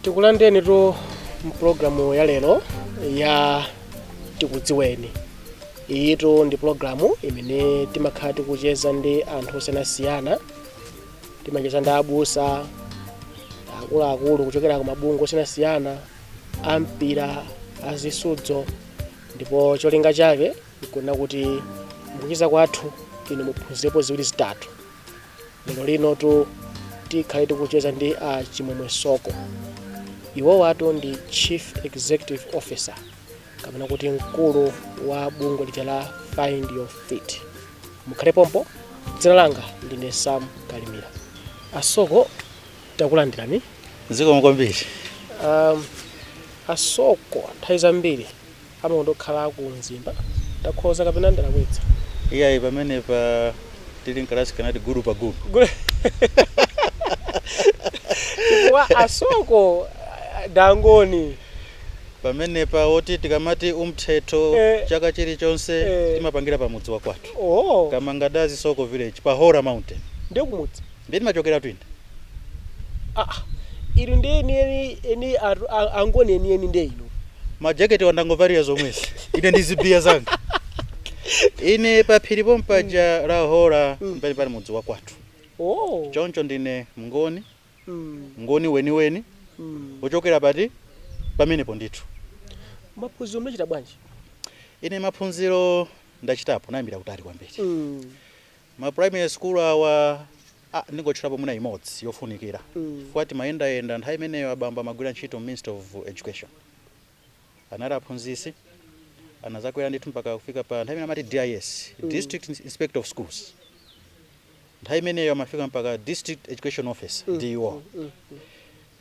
Tikulandireni tu mpulogalamu ya lero ya Tikudziweni. Iyitu ndi pulogalamu imene timakhala tikucheza ndi anthu osiyanasiyana. Timacheza ndi abusa, akuluakulu kuchokera ku mabungwe osiyanasiyana ampira, azisudzo, ndipo cholinga chake nkunena kuti mukucheza kwathu inu muphunzirepo ziwiri zitatu. Lero linotu tikhale tikucheza ndi a Chimwemwe Soko. Iwowatu ndi Chief Executive Officer kapena kuti mkulu wa bungwe lija la Find Your Feet. Mukhale pompo, dzina langa ndine Sam Kalimira. A Soko, takulandirani. Zikomo kwambiri. A Soko nthawi zambiri amakonda kukhala ku Mzimba, ndakhoza kapena ndalakwitsa? Iyayi, pamenepa tili mkalasi kanati gulu pa gulu. Chifukwa a Soko dangoni. Pamenepa woti tikamati umthetho chaka chilichonse timapangira pamudzi wa kwathu. Kamangadazi Soko Village pa Hora Mountain. Ndiye kumudzi. Ndiye timachokera twina. Ah, inu ndiye eni eni angoni eni eni ndiye inu. Majaketi wandangovalira zomwezi. Ine ndi zibiya zanga. Ine pa phiri pompaja la Hora pali pali mudzi wa kwathu. Choncho ndine mngoni, mngoni weniweni, wochokera pati pamenepo ndithu. Maphunziro munachita bwanji? Ine maphunziro ndachitapo, nayambira kutali kwambiri. Ma primary school awa, ndingotchulapo mwina imodzi yofunikira. Chifukwa timayendayenda nthawi imeneyo abambo amagwira ntchito Ministry of Education. Anali aphunzitsi, anazakwera ndithu mpaka kufika pa nthawi imene amati DIS, District Inspector of Schools. Nthawi imeneyo amafika mpaka District Education Officer, DEO.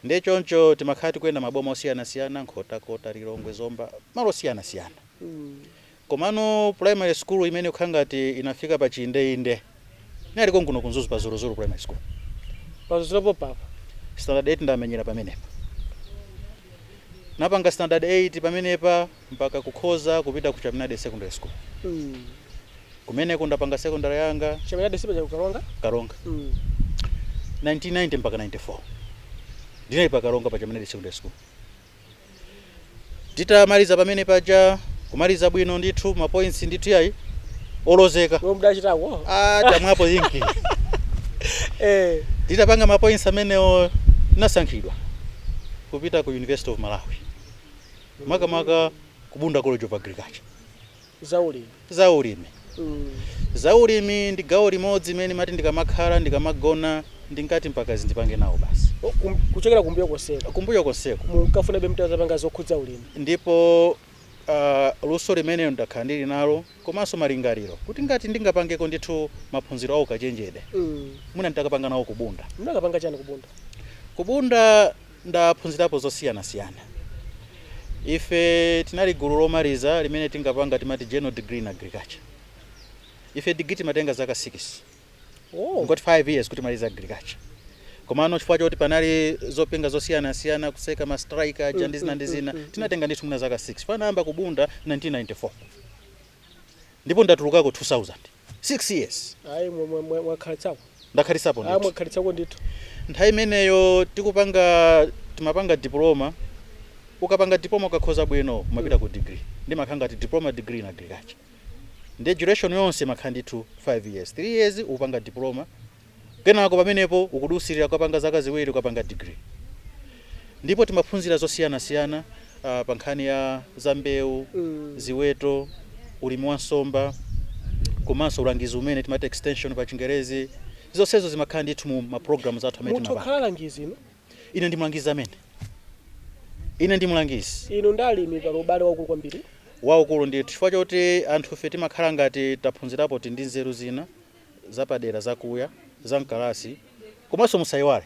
Ndiye choncho timakhala tikuyenda maboma osiyanasiyana, Nkhotakota, Lilongwe, Zomba, malo osiyanasiyana. Komano primary school imene kukhala ngati inafika pa chiyindeinde inali konkuno ku Mzuzu pa Zolozolo Primary School. Pa Zolozolo pompapa. Standard 8 ndamenyera pamenepa. Napanga standard 8 pamenepa mpaka kukhoza kupita ku Chaminade Secondary School. Kumeneko ndapanga secondary yanga. Chaminade sipaja ku Karonga? Karonga. 1990 mpaka 94. Ndinali pa Karonga pa Chaminade Secondary School. Titamaliza pamene paja, kumaliza bwino ndithu, ma points ndithu yayi olozeka. Mwe mudachitako? Ah, tamwapo inki. Titapanga ma points amenewo tinasankhidwa kupita ku University of Malawi. Makamaka ku Bunda College of Agriculture. Zaulimi. Zaulimi. Zaulimi ndi gawo limodzi imene mati ndikamakhala ndikamagona ndinkati mpaka zindipange nawo basi. Oh, kuchokera kumbuyo konseko. Kumbuyo konseko. Munkafunabe mutazapanga zokhudza ulimi. Ndipo luso limenelo ndakhala ndili nalo komanso malingaliro kuti ngati ndingapangeko ndithu maphunziro a ukachenjede mwina nditakapanga nawo kubunda. Munakapanga chani kubunda? Kubunda ndaphunzirapo zosiyanasiyana. Ife tinali gulu lomaliza limene tingapanga timati general degree in agriculture. Ife degree timatenga zaka 6. Ngoti 5 years kuti maliza agriculture. Komano chifukwa choti panali zopinga zosiyanasiyana kuseka ma strike aja ndi zina ndi zina tinatenga ndithu mwina zaka 6. Panayamba kubunda 1994. Ndipo ndatulukako 2000. 6 years. Ayi, mwakhalitsako. Ndakhalitsapo ndithu. Mwakhalitsako ndithu. Nthawi imeneyo tikupanga timapanga diploma. Ukapanga diploma ukakhoza bwino umapita ku degree. Ndimakhala ngati diploma degree in agriculture. Ndiye duration yonse imakhala ndithu 5 years. 3 years upanga diploma. Kenako pamenepo ukudusirira ukapanga zaka ziwiri ukapanga degree. Ndipo timaphunzira zosiyanasiyana pa nkhani ya za mbewu, ziweto, ulimi wa nsomba, komanso ulangizi umene timati extension pa Chingerezi. Zonsezo zimakhala ndithu mu ma programs athu amene Mutha timapanga. kukhala langizi inu? Ine ndi mlangizi amene. Ine ndi mlangizi. Inu ndi alimi pali ubale waukulu kwambiri? Waukulu ndithu chifukwa choti anthufe timakhala ngati taphunzirapo ti ndi nzeru zina zapadera zakuya za mkalasi komanso musayiwale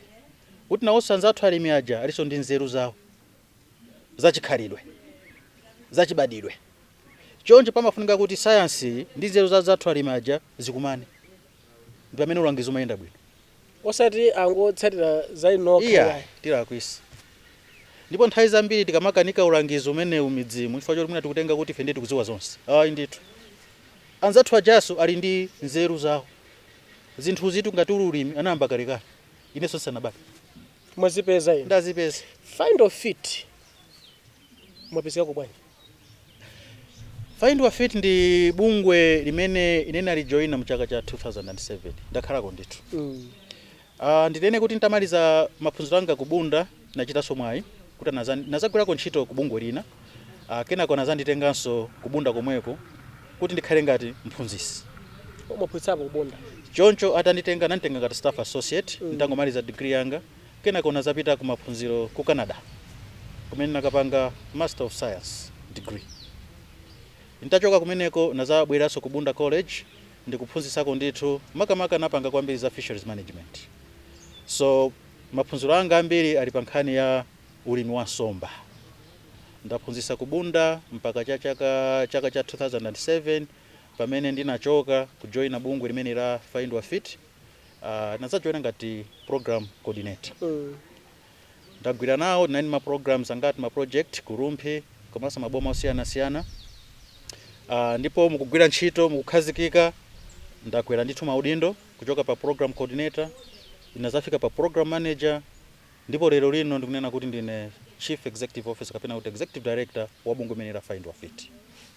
kuti nawonso anzathu alimi aja alinso ndi nzeru zawo zachikhalidwe, zachibadidwe. Choncho pamafunika kuti sayansi ndi nzeru za anzathu alimi aja zikumane, ndi pamene ulangizi umayenda bwino. Osati angotsatira za inu nokha Iya, iyayi. tilakwisa. Ndipo nthawi zambiri tikamakanika ulangizi umenewu midzimu, chifukwa choti mwina tikutenga kuti ife ndiye tikudziwa zonse. Ayi ndithu, anzathu ajaso ali ndi nzeru zawo. Zinthu zitu ngati uli ulimi anayamba kalekale, inenso ndisanabadwe. Mwazipeza inu? Ndazipeza. Find Your Feet mwapezekako bwanji? Find Your Feet ndi bungwe limene ine nalijoyina mu chaka cha 2007. Ndakhalako ndithu. Ndinene kuti ntamaliza maphunziro anga kubunda, nachitanso mwayi kuti nazagwirako ntchito ku bungwe lina. Kenako anazanditenganso kubunda komweko kuti ndikhale ngati mphunzitsi. Mwaphunzitsapo kubunda? Choncho atanditenga, ananditenga ngati staff associate. Ndangomaliza degree yanga, kenako nazapita ku maphunziro ku Canada kumene nakapanga Master of Science degree. Ntachoka kumeneko nazabweranso ku Bunda College ndikuphunzitsako ndithu, makamaka napanga kwambiri za fisheries management. So maphunziro anga ambiri ali pa nkhani ya ulimi wa nsomba. Ndaphunzitsa ku Bunda mpaka cha chaka cha 2007 pamene ndinachoka kujoina bungwe limene la Find Your Feet. Nazajoina ngati program coordinator. Ndagwira nawo, tinali ma programs angati, ma project ku Rumphi komanso maboma osiyanasiyana. Ndipo mukugwira ntchito, mukukhazikika, ndakwera ndithu maudindo kuchoka pa program coordinator inazafika pa program manager, ndipo lero lino ndikunena kuti ndine chief executive officer kapena kuti executive director wa bungwe limene la Find Your Feet.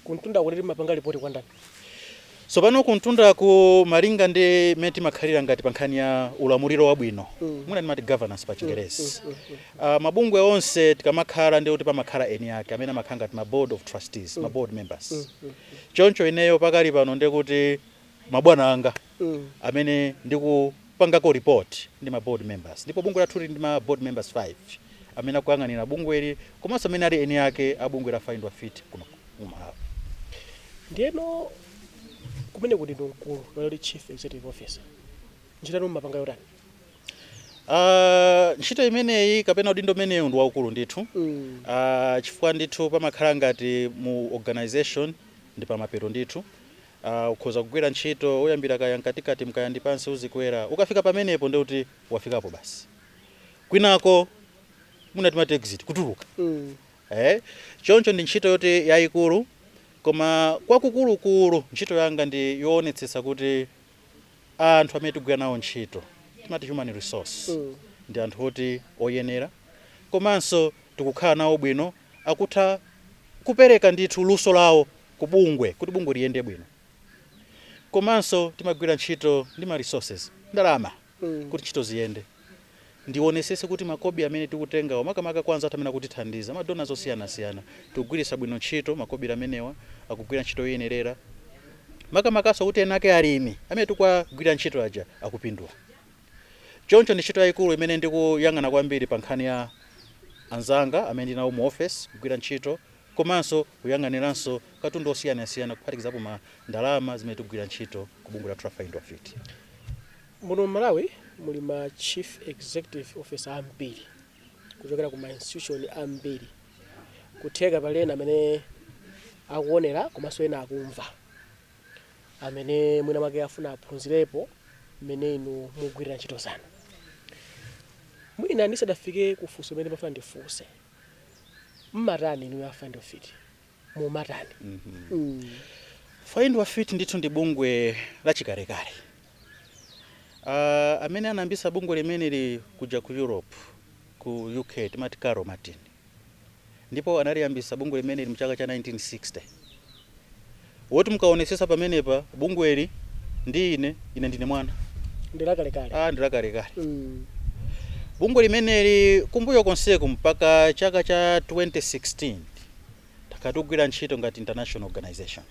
Kuntunda kuti mapanga ripoti kwa ndani? So pano kuntundaku, malinga ndi mmene timakhalira ngati pa nkhani ya ulamuliro wabwino, mwina ndimati governance pa Chingerezi, mabungwe onse tikamakhala ndi kuti pamakhala eni ake amene amakhala ngati ma board of trustees, ma board members. Choncho ineyo pakali pano ndikuti mabwana anga amene ndikupangako report ndi ma board members, ndipo bungwe lathu lili ndi ma board members 5 amene akuyang'anira bungweli komanso amene ali eni ake a bungwe la Find Your Feet kuno ku Malawi. Ndiyeno kumene kuti ndi mkulu lero, chief executive officer, ntchito yanu mumapanga yotani? Ntchito imeneyi kapena udindo umenewu ndi waukulu ndithu, chifukwa ndithu pamakhala ngati mu organization ndi pamapeto ndithu. Ukhoza kugwira ntchito uyambira kaya mkatikati mkaya ndi pansi, uzikwera, ukafika pamenepo ndikuti wafikapo basi. Kwinako muna timati exit, kutuluka. Choncho ndi ntchito yoti yayikulu, koma kwakukulukulu ntchito yanga ndi yoonetsetsa kuti anthu amene tigwira nawo ntchito, timati human resource, ndi anthu oti oyenera komanso tikukhala nawo bwino, akutha kupereka ndithu luso lawo ku bungwe kuti bungwe liyende bwino. Komanso timagwira ntchito ndi ma resources, ndalama, kuti ntchito ziyende. Ndionesese kuti makobi amene tikutengawo, makamaka kwanza anthu amene akutithandiza, ma donors osiyanasiyana, tikugwiritsa bwino ntchito makobiri amenewa, akugwira ntchito yoyenerera, makamakaso kuti enake alimi amene tikuwagwira ntchito aja akupindula. Choncho ndi ntchito yayikulu imene ndikuyang'ana kwambiri pa nkhani ya anzanga amene ndinawo mu office kugwira ntchito, komanso kuyang'aniranso katundu osiyanasiyana kuphatikizapo ma ndalama zimene tikugwira ntchito ku bungwe la Find Your Feet. Muno Malawi muli ma chief executive officer ambiri kuchokera ku ma institution ambiri. Kutheka pali ena amene akuonera komanso ena akumva amene mwina mwake afuna aphunzirepo mmene inu mugwirira ntchito zanu. Mwina ndisadafike kufunso imene pafuna ndifunse, mmatani inu ya Find Your Feet, mumatani? Find Your Feet ndithu ndi bungwe lachikalekale. Amene anayambisa bungwe limeneli kuja ku Europe, ku UK, timati Carol Martin, ndipo analiyambisa bungwe limeneli mchaka cha 1960. Woti mukaonesesa pamenepa, bungweli ndi ine ndine mwana. Ndilakalekale. Ah, ndilakalekale. Bungwe limeneli kumbuyo konseku mpaka chaka cha 2016 takhala tikugwira ntchito ngati international organization,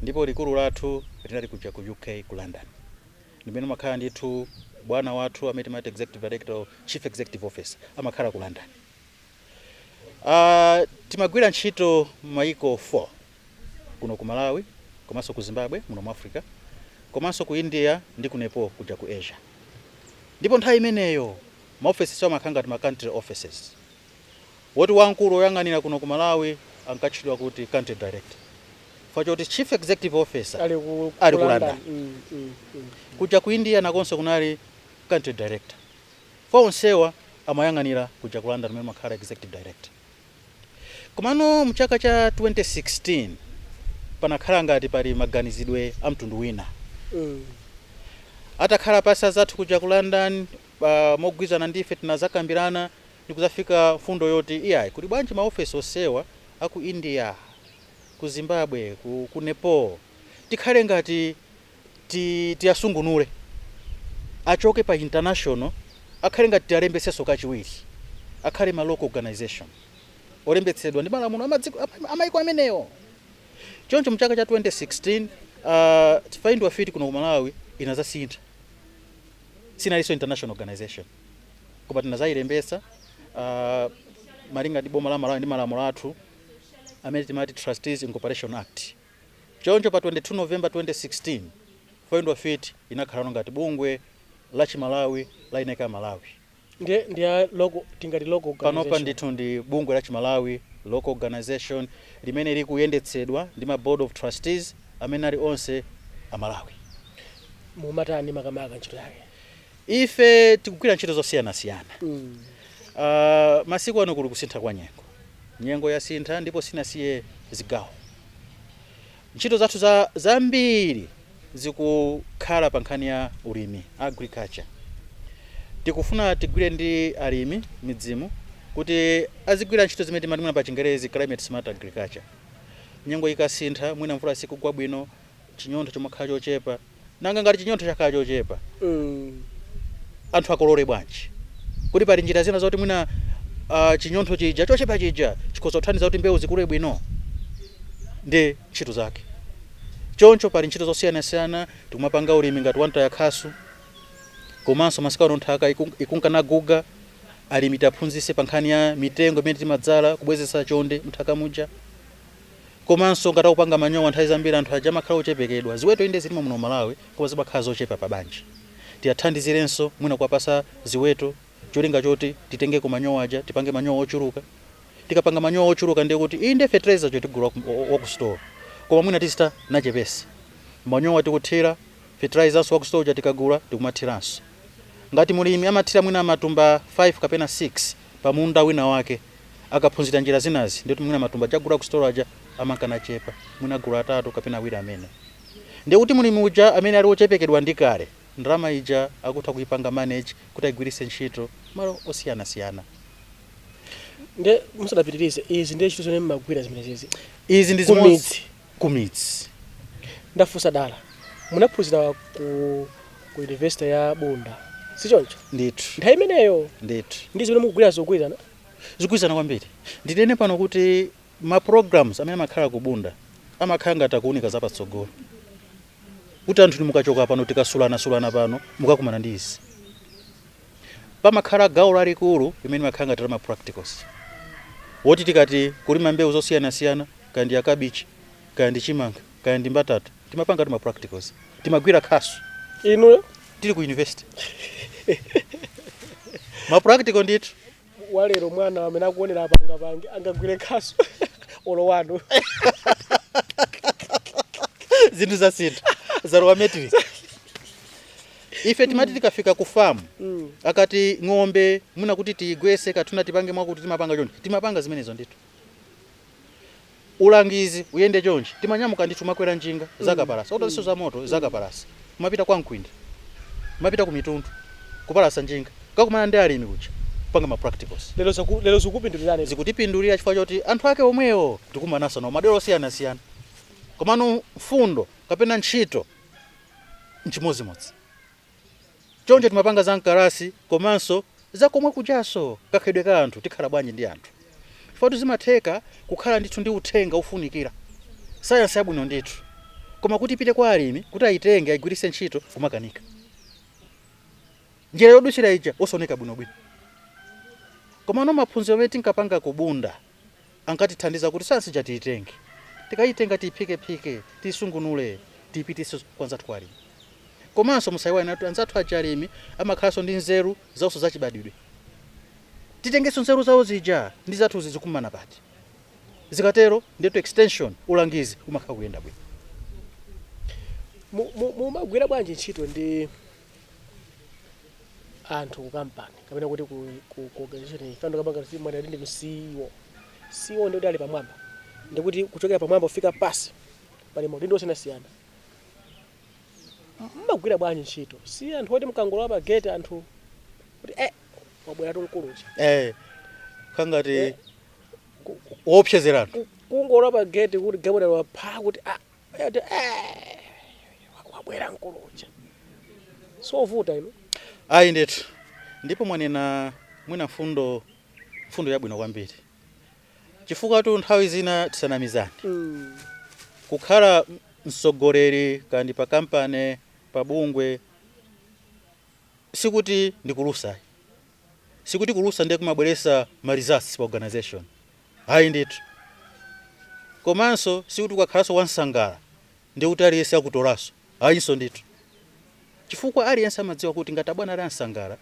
ndipo likulu lathu linali kuja ku UK, ku London, ndimene makhala ndithu bwana wathu amene timati executive director, chief executive officer, amakhala ku London. Timagwira ntchito maiko 4: kuno ku Malawi, komanso ku Zimbabwe muno mu Africa, komanso ku India ndi ku Nepal kuja ku Asia. Ndipo nthawi imeneyo maofesi amakhala ngati ma country offices, woti wamkulu woyang'anira kuno ku Malawi ankatchedwa kuti country director, chifukwa choti chief executive officer ali ku ali ku London. Mm. Kuja ku India nakonso kunali country director. Fa onsewa Amayang'anira kuja ku London, amene amakhala executive director. Komano mchaka cha 2016 panakhala ngati pali maganizidwe a mtundu wina. Atakhala pasi azathu kuja ku London, mogwirizana ndife, tinazakambirana ndikuzafika mfundo yoti iyayi, kuti bwanji maofesi onsewa aku India, ku Zimbabwe, ku Nepal, tikhale ngati tiyasungunule, achoke pa international, akhale ngati tialembesenso kachiwiri, akhale ma local organization olembetsedwa ndi malamulo amadziko amayiko amenewo. Choncho mchaka cha 2016 Find Your Feet kuno ku Malawi inazasintha, sinalinso international organization, koma tinazayilembetsa malinga ndi boma la Malawi ndi malamulo athu amene timati Trustees Incorporation Act. Choncho pa 22 November 2016 Find Your Feet inakhala ngati bungwe la Chimalawi la ineka Malawi. Ndi ya local, tingati local Panopa organization. Ndithu, ndi bungwe la Chimalawi, local organization limene likuyendetsedwa ndi ma board of trustees amene ali onse Amalawi. Mumatani makamaka, ntchito yake? Ife tikugwira ntchito zosiyanasiyana. Masiku ano kuli kusintha kwa nyengo, nyengo yasintha ndipo sinasiye zigawo. Ntchito zathu zambiri zikukhala pa nkhani ya ulimi, agriculture. Tikufuna tigwire ndi alimi midzimu kuti azigwira ntchito zimene timati mwina pa Chingerezi climate smart agriculture. Nyengo ikasintha, mwina mvula sikugwa bwino, chinyontho chomakhala chochepa. Nanga ngati chinyontho chakhala chochepa, anthu akolole bwanji? Kuti pali njira zina zoti mwina chinyontho chija chochepa chija chikhoza kuthandiza kuti mbewu zikule bwino, ndi ntchito zake. Choncho pali ntchito zosiyanasiyana. Tikumapanga ulimi ngati wantaya khasu, komanso masiku ano nthaka ikunkanaguga. Alimi taphunzitse pa nkhani ya mitengo imene timadzala kubwezetsa chonde mnthaka muja. Komanso ngati akupanga manyowa, nthawi zambiri anthu aja amakhala ochepekedwa. Ziweto inde zilimo muno Malawi, koma zimakhala zochepa pa banja. Tiyathandizirenso mwina kuwapasa ziweto, cholinga choti titengeko manyowa aja, tipange manyowa ochuluka. Tikapanga manyowa ochuluka, ndiye kuti inde fertilizer chotigula waku store, koma mwina tizita nachepesa manyowa tikuthira, fertilizers waku store uja tikagula tikumathiranso. Ngati mulimi amathira mwina matumba 5 kapena 6 pa munda wina wake, akaphunzira njira zinazi, ndikuti mwina matumba chagula ku store aja amankanachepa, mwina agula atatu kapena awiri amene. Ndiye kuti mulimi uja amene ali wochepekedwa ndi kale, ndalama ija akutha kuipanga manage kuti ayigwiritse ntchito malo osiyanasiyana. Nde musadapitirize, izi ndiye ntchito zimene mmagwira zimenezezi? Izi ndi Kumidzi. zimodzi kumidzi. Ndafunsa dala, munaphunzira ku university ya Bunda, sichoncho? Ndithu. Nthawi imeneyo Ndithu. ndi zimene mukugwira zogwirizana? Zikugwirizana kwambiri. Ndinene pano kuti ma programs amene amakhala ku Bunda amakhala ngati akuunika zapatsogolo, kuti anthu mukachoka pano, tikasulanasulana pano, mukakumana ndi izi. Pamakhala gawo lalikulu limene makhala ngati la ma practicals, woti tikati kulima mbewu zosiyanasiyana, kaya ndi ya kabichi, kaya ndi chimanga, kaya ndi mbatata, timapanga ti ma practicals, timagwira khasu. Inuyo? Tili ku university, ma practical ndithu. Walero mwana amene akuonera apangapange angagwire khasu olo wanu? Zinthu zasintha, zalowa metric. Ife timati tikafika ku farm, akati ng'ombe mwina kuti tiyigwese kathuna, tipange mwakuti timapanga chonchi, timapanga zimenezo ndithu. Ulangizi uyende chonchi, timanyamuka ndithu, makwera njinga zakapalasa, otaziso za moto zakapalasa, kumapita kwa Mkwinda, kumapita ku mitundu, kupalasa njinga, kakumana ndi alimi kuja, kupanga ma practicals. Lero zikupindulirani? Zikutipindulira chifukwa choti anthu ake omwewo tikumananso nawo madera osiyanasiyana, komano mfundo kapena ntchito nchimodzimodzi. Choncho timapanga za mkalasi komanso zakomwe kujaso, kakhedwe ka anthu, tikhala bwanji ndi anthu, chifukwa zimatheka kukhala ndithu ndi uthenga ofunikira, sayansi yabwino ndithu, koma kuti ipite kwa alimi kuti ayitenge ayigwiritse ntchito kumakanika, njira yodutsira ija osaoneka bwinobwino. Komano maphunziro amene tinkapanga ku Bunda ankatithandiza kuti sayansi ija tiyitenge, tikayitenga tiyiphikephike, tiyisungunule, tiyipititse kwa anzathu alimi. Komanso musayiwale kuti anzathu aja alimi amakhalanso ndi nzeru zawonso zachibadwidwe. Titengenso nzeru zawo zija ndi zathuzi, zikumana pati? Zikatero ndiyetu extension, ulangizi umakhala kuyenda bwino. Mumagwira bwanji ntchito ndi Anthu ku kampani kapena kuti ku organization ifando kapanga mwati ndi CEO. CEO ndi kuti ali pamwamba, ndikuti kuchokera pamwamba kufika pasi pali maudindo osiyanasiyana. Mmagwira bwanji ntchito? Si anthu oti mkangolowa pa gate anthu kuti wabweratu mkuluchi. Khangati woopsezerana. Kungolowa pa gate kuti galimoto wapha kuti ah, ati, wabwera mkulucha. Sovuta ino? Ayi ndithu, ndipo mwanena mwina mfundo yabwino kwambiri, chifukwa tu nthawi zina tisanamizane, kukhala mtsogoleri kandi pa kampani, pa bungwe, sikuti ndikulusa, sikuti kulusa ndiye kumabweresa ma results pa organization, ayi ndithu. Komanso sikuti ukakhalanso wansangala ndiye kuti aliyense akutolanso, ayinso ndithu, chifukwa aliyense amadziwa kuti ngati abwana ali ansangala,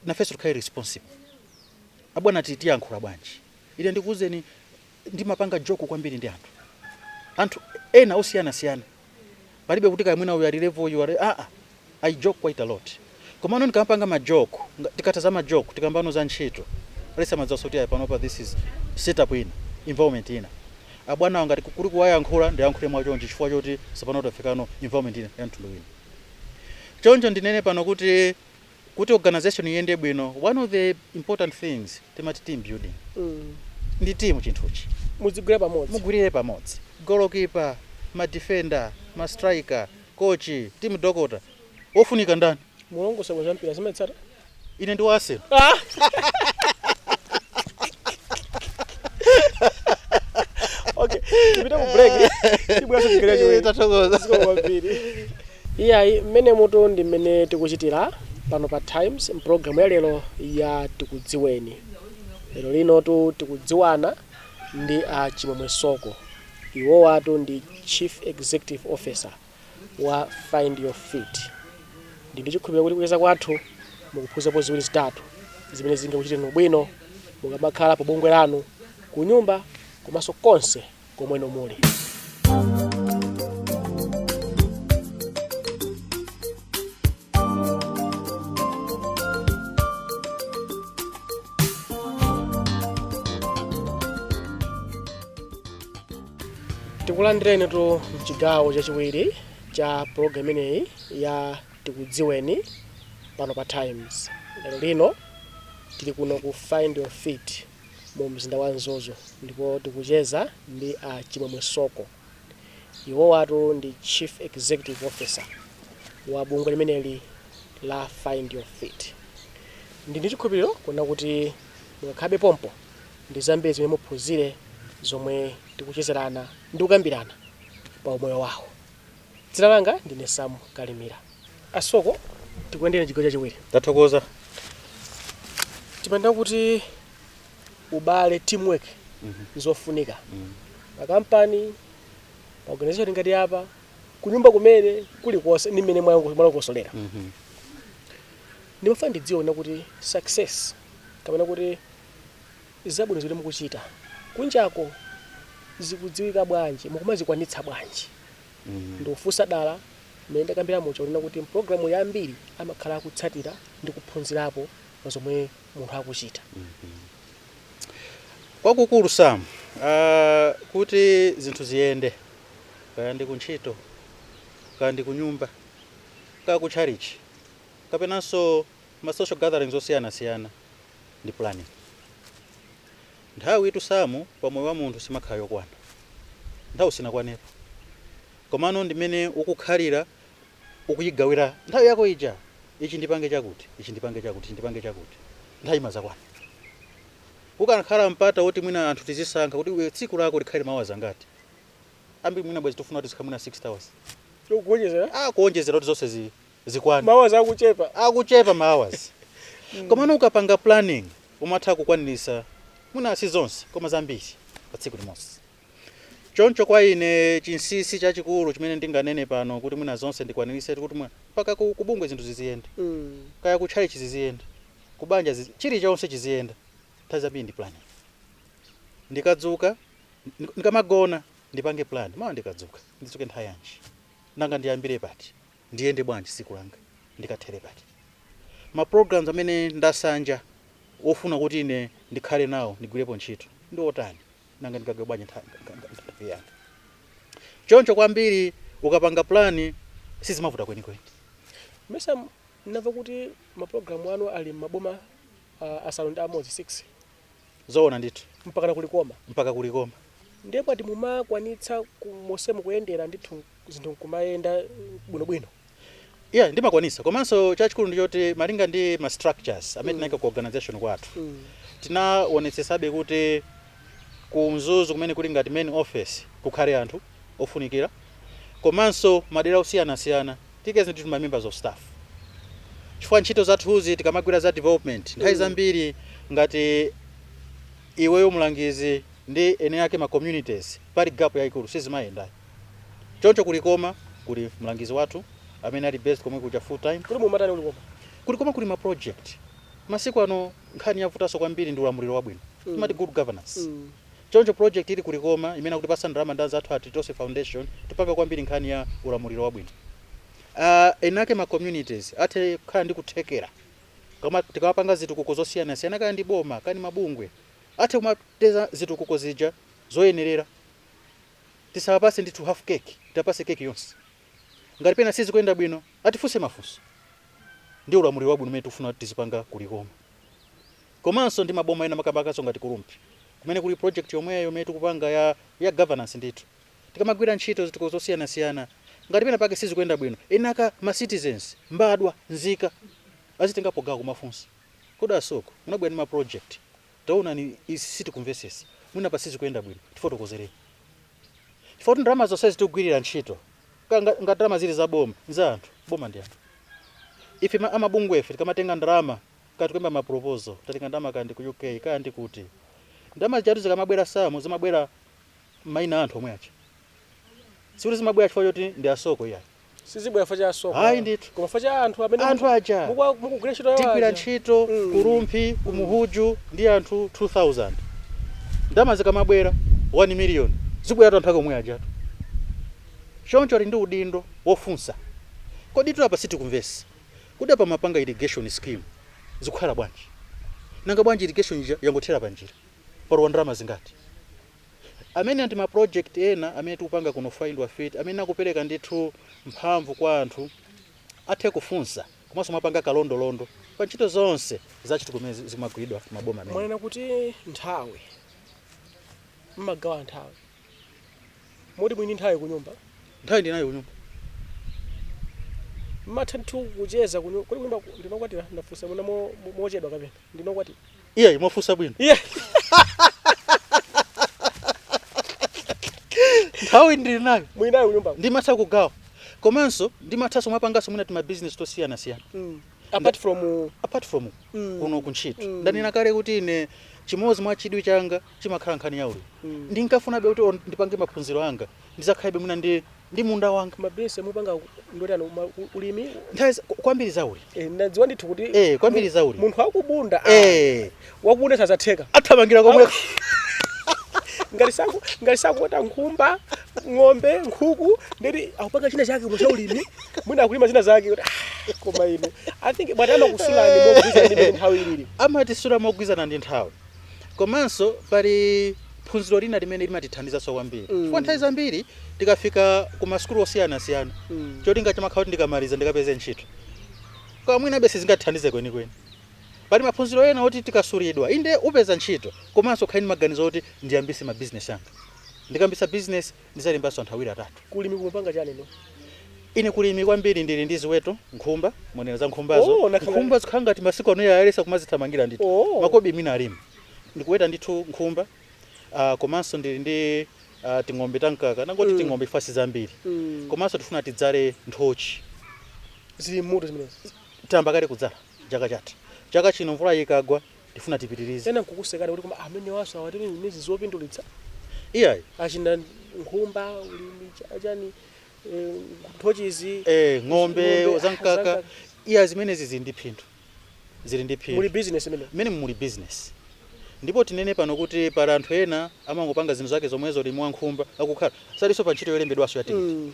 nafenso tikhale responsible. Abwana tiyankhula bwanji? Ine ndikuwuzeni, ndimapanga joke kwambiri ndi anthu ena osiyanasiyana. Palibe kuti kaya mwina uyu ali level, uyu ali, ah ah, I joke quite a lot. Komano ndikamapanga ma joke, tikatha za ma joke, tikambano za ntchito, aliyense amadziwa kuti ayi, panopa this is setup ina, environment ina. Abwana ngati kuli kuwayankhula, ndiyankhule mwachonchi chifukwa choti sapano tafikano environment ina ya mtundu wina. Choncho ndinene pano kuti organization iyende bwino, one of the important things timati team building. Ndi team chinthuchi. Muzigwira pamodzi. Mugwirire pamodzi, goalkeeper, ma defender, ma striker, coach, team doctor, wofunika ndani? Mulongosa bwino mpira zimatsata. Ine ndi wa Arsenal. Ah! Okay, tipite ku break, tibweranso chigawo chiwiri. Tathokoza. Zikomo kwambiri. Iyayi, mmene mutu ndi mmene tikuchitira pano pa Times mpulogalamu ya lero ya Tikudziweni. Lero lino tikudziwana ndi a Chimwemwe Soko. Iwowatu ndi Chief Executive Officer wa Find Your Feet. Ndi chikhulupiriro kuti kucheza kwathu mukuphunzapo ziwiri zitatu zimene zingakuchiteni bwino mukamakhala pa bungwe lanu, ku nyumba, komanso konse komweno muli. Tikulandireni tu mchigawo chachiwiri cha program imeneyi ya Tikudziweni pano pa Times. Lero lino tili kuno ku Find Your Feet mu mzinda wa Mzuzu, ndipo tikucheza ndi a Chimwemwe Soko. Iwowatu ndi Chief Executive Officer wa bungwe limeneli la Find Your Feet. Ndi chikhulupiriro kuona kuti mukakhabe pompo ndi zambiri zimene muphunzire zomwe tikuchezerana ndi kukambirana pa umoyo wawo. Dzina langa ndine Sam Kalimira. Asoko, tikuyendera chigawo chachiwiri. Tathokoza. Timanena kuti ubale, teamwork, nzofunika pa kampani, pa organization ngati apa, kunyumba kumene kulikonse, ndi mmene mwalongosolera. Ndimafuna ndidziwe kuna kuti success kapena kuti zabwino zimene mukuchita kunjako zikudziwika bwanji? Mukumazikwanitsa bwanji? Ndikufunsa dala mmene ndakambira muja kunena kuti mpulogalamu yambiri amakhala akutsatira ndi kuphunzirapo pa zomwe munthu akuchita. Kwakukulu, Sam, kuti zinthu ziyende, kaya ndi kuntchito, kaya ndi kunyumba, kaya ku church, kapenanso ma social gatherings osiyanasiyana, ndi planning. Nthawi itu, Sam, pa moyo wa munthu simakhala yokwana. Nthawi sinakwanepo, komano ndimene ukukhalira ukuyigawira nthawi yako ija, ichi ndipange chakuti, ichi ndipange chakuti, ichi ndipange chakuti, nthawi imazakwana. Ukanakhala mpata woti mwina anthu tizisankha kuti iwe tsiku lako likhale ma hours angati, ambiri mwina bwezi tifuna kuti zikhale mwina 6 hours. Kuonjezera. Ah, kuonjezera kuti zonse zikwane. Ma hours akuchepa. Akuchepa ma hours. Komano ukapanga planning umatha kukwanirisa mwina si zonse koma zambiri pa tsiku limodzi. Choncho kwa ine chinsinsi chachikulu chimene ndinganene pano kuti mwina zonse ndikwanirise, kuti mwina mpaka kubungwe zinthu ziziyenda, kaya kutchalichi ziziyenda, kubanja chilichonse chiziyenda, nthawi zambiri ndi planning. Ndikadzuka, ndikamagona ndipange plan: mawa ndikadzuka ndidzuke nthawi yanji? Nanga ndiyambire pati? Ndiyende bwanji tsiku langa? Ndikathere pati? Ma programs amene ndasanja ofuna kuti ine ndikhale nawo, ndigwirepo ntchito, ndi otani? Nanga ndikagwe bwanji nthawi yanga? Choncho kwambiri ukapanga plan sizimavuta kwenikweni. Mesa ndinamva kuti mapulogalamu anu ali m'maboma 6 6? Zoona ndithu. Mpaka kulikoma? Mpaka kulikoma. Ndipo ati mumakwanitsa mosemu kuyendera ndithu, zinthu nkumayenda bwinobwino? Yeah, ndimakwanisa. Komanso chachikulu ndichoti malinga ndi ma structures amene tinayika ku organization kwathu, tinaonetsetsabe kuti ku Mzuzu, kumene kuli ngati main office, kukhale anthu ofunikira, komanso madera osiyanasiyana tikeze ndithu ma members of staff, chifukwa ntchito zathuzi tikamagwira za development, nthawi zambiri ngati iweyo mulangizi ndi ene ake ma communities pali gap yayikulu, sizimayenda. Choncho kulikoma kuli mlangizi wathu amene ali based komwe kuja full time. Kuti mumatani kulikoma? Kulikoma kuli ma project. Masiku ano nkhani yavutanso kwambiri ndi ulamuliro wabwino, timati good governance. Choncho project ili kulikoma imene akutipasa ndalama ndi anzathu ati Tose Foundation, tipanga kwambiri nkhani ya ulamuliro wabwino. Enake ma communities athe kukhala ndi kuthekera kama tikawapanga zitukuko zosiyanasiyana, kaya ndi boma kaya ndi mabungwe, athe kumateza zitukuko zija zoyenerera. Tisawapase ndithu half cake, tiwapase cake yonse. Ngati pena sizikuyenda bwino, atifunse mafunso. Ndi ulamuliro wabwino umene tikufuna tizipanga kulikoma, komanso ndi maboma ena, makamakaso ngati Kulumpi kumene kuli project yomweyo imene tikupanga ya governance ndithu. Tikamagwira ntchito zitukuko zosiyanasiyana, ngati pena pake sizikuyenda bwino, enaka ma citizens, mbadwa, nzika, azitengapo gawo kumafunsa: kodi asoko munabwera ndi ma project, taonani izi sitikumvesesa, mwina pa sizikuyenda bwino, tifotokozereni. Chifukwa kuti ndalama zonse zitikugwirira ntchito, ngati ndalama zili za boma, za anthu, boma ndi anthu. Ife amabungwe ife tikamatenga ndalama, kati kuyamba ma proposal, tatenga ndalama kandi ku UK kandi kuti, ndalama zijatu zikamabwera samu zimabwera mayina a anthu omwe aja. Sikuti zimabwera chifukwa choti ndi asoko, iyayi. Sizibwera fa cha asoko? Ayi ndithu. Koma fa cha anthu amene anthu aja mukugwira ntchito yawo tigwira aja. Ntchito Kulumpi, kumuhuju ndi anthu 2000. Ndalama zikamabwera 1 million, zibwera anthu ake omwe ajatu. Choncho ali ndi udindo wofunsa: kodi tu apa sitikumvesa, kodi apa mapanga irrigation scheme zikukhala bwanji? Nanga bwanji irrigation ija yangothera panjira? Palowa ndalama zingati? Amene ndi ma project ena amene tikupanga kuno Find Your Feet, amene akupereka ndithu mphamvu kwa anthu athe kufunsa komanso mapanga kalondolondo pa ntchito zonse zachitukuko kumene zimagwiridwa maboma amene. Mwanena kuti nthawi, mmagawa nthawi, moti mwini nthawi kunyumba? Nthawi ndinayo kunyumba. Mmatha ndithu kucheza kunyumba? Kodi kunyumba ndinokwatira? Ndafunsa muna mochedwa kapena ndinokwatira? Iye mwafunsa bwino. Nthawi ndili nayo. Mwinayo kunyumba? Ndimatha kugawa, komanso ndimathanso mwapanganso mwina tima business tosiyanasiyana. Apart from Apart from kuno kuntchito. Ndanena kale kuti ine chimodzi mwa chidwi changa chimakhala nkhani ya ulimi. Ndinkafunabe kuti ndipange maphunziro anga, ndizakhalebe mwina ndi munda wanga. Mabusiness mupanga ndoti ano ulimi? Nthawi kwambiri za ulimi. Ndadziwa ndithu kuti Kwambiri za ulimi. Munthu akubunda wakubunda sazatheka. Athamangira komwe. Ngati sakuweta nkhumba, ng'ombe, nkhuku, ndeti akupanga china chake mucha ulimi, mwina akulima zina zake kuti koma inu, I think bwana amakusulani mogwirizana ndi mmene nthawi ilili. Amatisula mogwirizana ndi nthawi, komanso pali phunziro lina limene limatithandizanso kwambiri, chifukwa nthawi zambiri tikafika ku masukulu osiyanasiyana, cholinga chimakhala kuti ndikamaliza ndikapeze ntchito. Koma mwina sizingatithandize kwenikweni. Pali maphunziro ena oti tikasulidwa, inde upeza ntchito, komanso ukhale ndi maganizo oti ndiyambise mabizinesi anga, ndikambisa business ndizalembanso anthu awiri, atatu. Kulimi kumupanga chani no? Ine kulimi kwambiri ndili ndi ziweto, nkhumba. Monena za nkhumbazo, Oh, nkhumba zikhala ngati masiku ano yayalesa kumazithamangira ndithu. Makobi mina alimi ndikuweta ndithu nkhumba, komanso ndili ndi ting'ombe tamkaka, nangoti ting'ombe fasi zambiri. Komanso tifuna tidzale nthochi. Zili mmutu zimenezi? Tayamba kale kudzala chaka chatha. Chaka chino mvula ikagwa tifuna tipitirize. Ena nkukusekani kuti koma amene waso awatiri imezi zopindulitsa? Iyayi. Achina nkhumba, ulimi, chani, nthochizi. Ng'ombe ng'ombe, zamkaka. Zamkaka. Iya, zimenezi zili ndi phindu, zili ndi phindu. Muli business imene? Mmene muli business. Ndipo tinene pano kuti pali anthu ena amangopanga zinthu zake zomwezo, ulimi wa nkhumba, akukhala salinso pa ntchito yolembedwanso ya tikiti.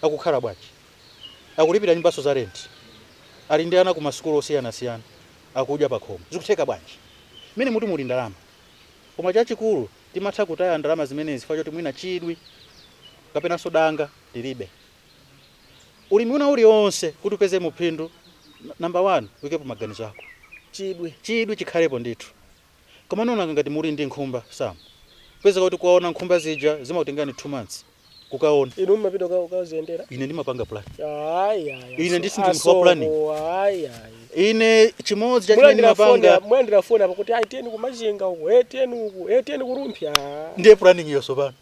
Akukhala bwanji? Akulipira nyumbaso za rent. Ali ndi ana ku masukulu osiyanasiyana, akudya pakhomo. Zikutheka bwanji mmene muti muli ndalama? Koma chachikulu, timatha kutaya ndalama zimenezi chifukwa choti mwina chidwi kapenanso danga tilibe. Ulimi una uliwonse, kuti upeze muphindu, number one, uyikepo maganizo ako. Chidwi. Chidwi chikhalepo ndithu. Koma nona ngati muli ndi nkhumba, Sam, peza kuti kuwaona nkhumba zija zimakutengani 2 months kukaona. Inu mumapita ukaziyendera? Ine ndimapanga plan. Ayi, ayi. Ine ndisi ndi munthu wa planning. Ayi, ayi. Ine chimodzi cha chimene Mulandira foni. ndimapanga Mulandira foni apo kuti, "Ayi, tiyeni kumachinga uku, eh, tiyeni uku, eh, tiyeni kuRumphi." Ndiye planning iyo sopano.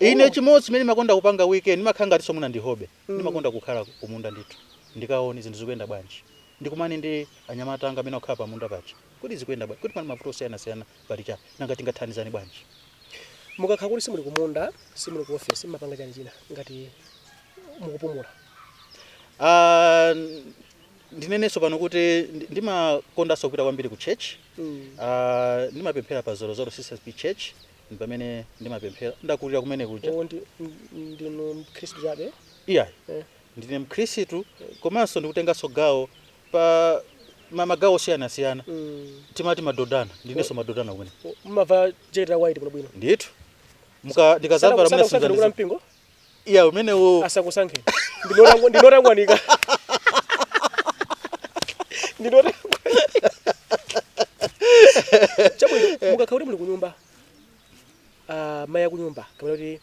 Ine chimodzi chimene ndimakonda kupanga weekend, ndimakhala ngati somuna ndi hobby, ndimakonda kukhala kumunda ndithu, ndikaone zinthu zikuyenda bwanji, ndikumane ndi anyamata anga amene akukhala pamunda paja, kuti zikuyenda bwanji, kuti pali mavuto osiyanasiyana, pali cha nanga tingathandizani bwanji. Mukakhala kuti simuli kumunda, simuli ku office, mumapanga chani china ngati mukupumula? Ah, ndinenenso pano kuti ndimakondanso kupita kwambiri ku church. Ah, ndimapemphera pa Zolozolo CCAP Church, ndi pamene ndimapemphera, ndakulira kumene kuja. O, ndinu mkhristu chabe? Iyayi. Eh. Ndine mkhristu, komanso ndikutenganso gawo pa magawo osiyanasiyana. Timati madodana, ndinenso madodana kumene. Mumava jaketi la white bwinobwino? Ndithu, muka ndikazavala muna. Kusankheni kula mpingo? Iya, umenewo. Asakusankheni, ndinotangwanika, ndinotangwanika. Chabwino, mukakhala kuti muli kunyumba, mayi akunyumba kapena kuti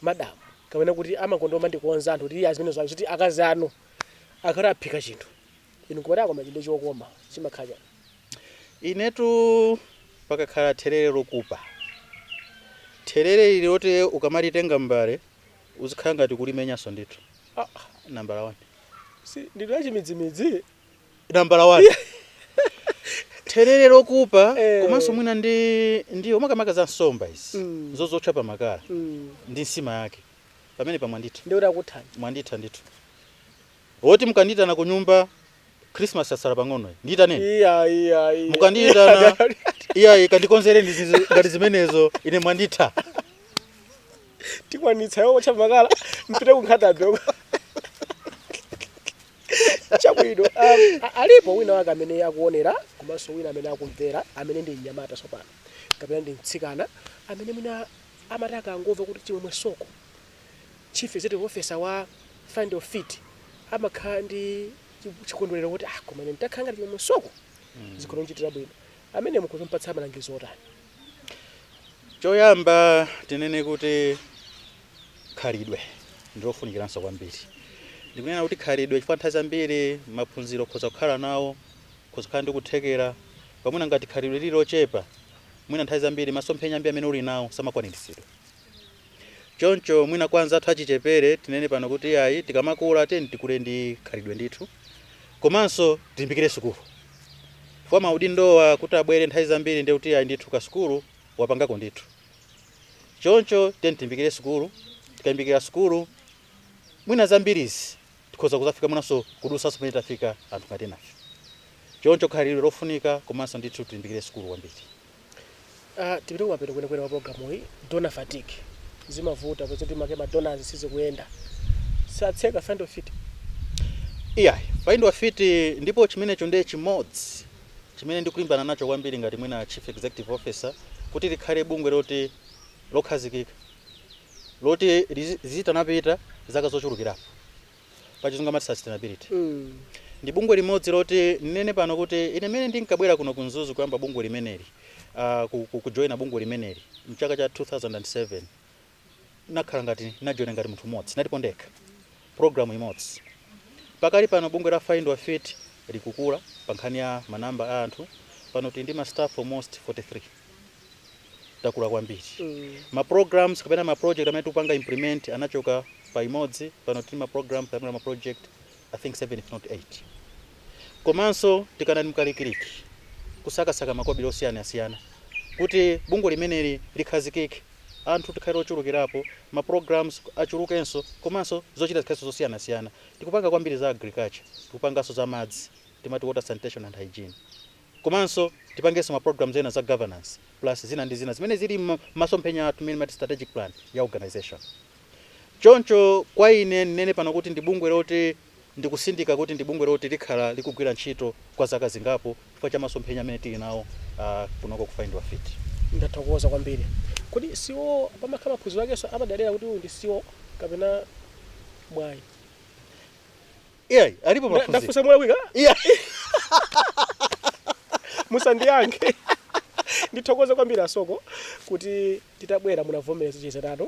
madamu kapena kuti amakonda mandikonza anthu kuti iya zimene zake kuti akazi anu akhala aphika chinthu, inu nkumati akoma, chinthu chokoma chimakhala chani? Inetu pakakhala therere lokupa, therere ili loti ukamalitenga mbale uzikhala ngati kulimenyanso ndithu. Ah. Nambala 1. Si ndinu achimidzimidzi? Nambala 1, therere lokupa. Eh. Komanso mwina ndi umakamaka za nsomba izi zozotcha pa makala ndi nsima yake, pamene pa mwanditha. Ndikuti akuthani. Mwanditha ndithu. Woti mukandiyitana ku nyumba, Christmas asala pang'ono, ndiyitaneni. Iya, iya, iya. Mukandiyitana, iyayi, kandikonzereni zinthu ngati zimenezo, ine mwanditha. Tikwanitsa iwo cha makala, mpite kunkhatabe uko. Chabwino, alipo wina wake amene akuonera komanso wina amene akumvera, amene ndi mnyamata tsopano kapena ndi mtsikana, amene mwina amati akangomva kuti Chimwemwe Soko, chief executive officer wa Find Your Feet, amakhala ndi chikondwerero kuti, "Ah, koma ine nditakhala ngati Chimwemwe Soko zikhoza kundichitira bwino," amene mukuzompatsa malangizo otani? Choyamba tinene kuti khalidwe ndilofunikiranso kwambiri. Ndikunena kuti khalidwe chifukwa nthawi zambiri maphunziro ukhoza kukhala nawo, ukhoza kukhala ndi kuthekera, pamwina ngati khalidwe lili lochepa, mwina nthawi zambiri masomphenya ambiri amene uli nawo samakwaniritsidwa. Choncho mwina kwa anzathu achichepere tinene pano kuti ayi, tikamakula tiyeni tikule ndi khalidwe ndithu, komanso tilimbikire sukulu, chifukwa maudindowa kuti abwere nthawi zambiri ndiye kuti ayi ndithu kasukulu wapangako ndithu. Choncho tiyeni tilimbikire sukulu. Tikalimbikira sukulu, mwina zambirizi tikhoza kuzafika mwinanso kudusanso pamene tafika anthu ngati nafe. Choncho khalidwe lofunika, komanso ndithu tilimbikire sukulu kwambiri. Tipite kumapeto kwenekwene wa programu iyi. Donor fatigue zimavuta kuti make ma donors sizikuyenda, satseka Find Your Feet? Iyayi, Find Your Feet, ndipo chimenecho ndiye chimodzi chimene ndikulimbana nacho kwambiri ngati mwina chief executive officer, kuti likhale bungwe loti lokhazikika, loti zitanapita zaka zochulukirapo, pachizungu amati sustainability. Ndi bungwe limodzi loti ndinene pano kuti ine mene ndinkabwera kuno ku Mzuzu kuyamba bungwe limeneli, kujoyina bungwe limeneli mchaka cha 2007, nakhala ngati najoyina ngati munthu mmodzi, nalipo ndekha, program imodzi. Pakali pano bungwe la Find Your Feet likukula pa nkhani ya manamba a anthu. Pano tili ndi ma staff almost 43, takula kwambiri. Ma programs kapena ma project amene tikupanga implement anachoka pa imodzi, pano tili ma program kapena ma project I think 7 if not 8. Komanso tikanali mkalikiliki kusakasaka makobiri osiyanasiyana kuti bungwe limeneli likhazikike, anthu tikhale ochulukirapo, ma programs achulukenso, komanso zochita zikhalenso zosiyanasiyana. Tikupanga kwambiri za agriculture, tikupanganso za madzi, timati water, sanitation and hygiene, komanso tipangenso ma programs ena za governance, plus zina ndi zina zimene zili masomphenya athu, imene mati strategic plan ya organization. Choncho kwa ine ndinene pano kuti ndi bungwe loti Ndikusindika kuti ndi bungwe loti likhala likugwira ntchito kwa zaka zingapo chifukwa cha masomphenya amene tili nawo kunoko ku Find Your Feet. Ndathokoza kwambiri. Kodi CEO pamakhala maphunziro akenso amadalira kuti uyu ndi CEO kapena mwayi? Iyayi, alipo maphunziro. Ndafunsa molakwika? Iya. Musandiyankhe. Ndithokoze kwambiri asoko kuti titabwera munavomereza cheza nanu.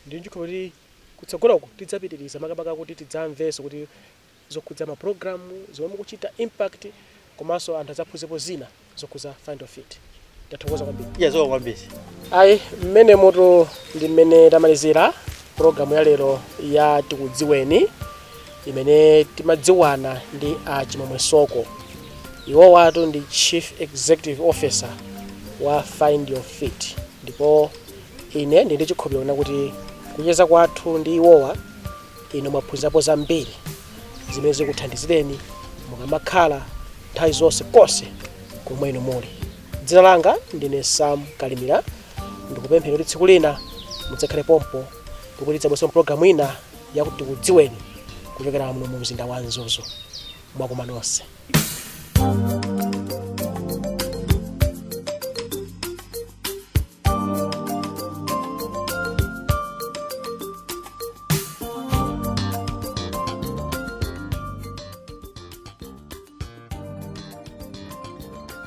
Ndi ndikhulupirira kuti kutsogoloko tidzapitiriza, makamaka kuti tidzamvenso kuti zokhudza mapulogalamu zomwe mukuchita, impact, komanso anthu adzaphunzepo zina zokhudza Find Your Feet. Ndathokoza kwambiri. Iya, zikomo kwambiri. Ayi, mmene moto ndi mmene tamalizira pulogalamu ya lero ya Tikudziweni, imene timadziwana ndi a Chimwemwe Soko. Iwowatu ndi Chief Executive Officer wa Find Your Feet, ndipo ine ndi chikhulupiriro kuti kucheza kwathu ndi iwowa inu mwaphunzirapo zambiri zimene zikuthandizireni mukamakhala nthawi zonse konse komwe inu muli. Dzina langa ndine Sam Kalimira. Ndikupemphera kuti tsiku lina mudzakhale pompo kuti tidzabweretsa mpulogalamu ina yakuti Tikudziweni kuchokera muno mu mzinda wa Mzuzu. Mwakoma nonse.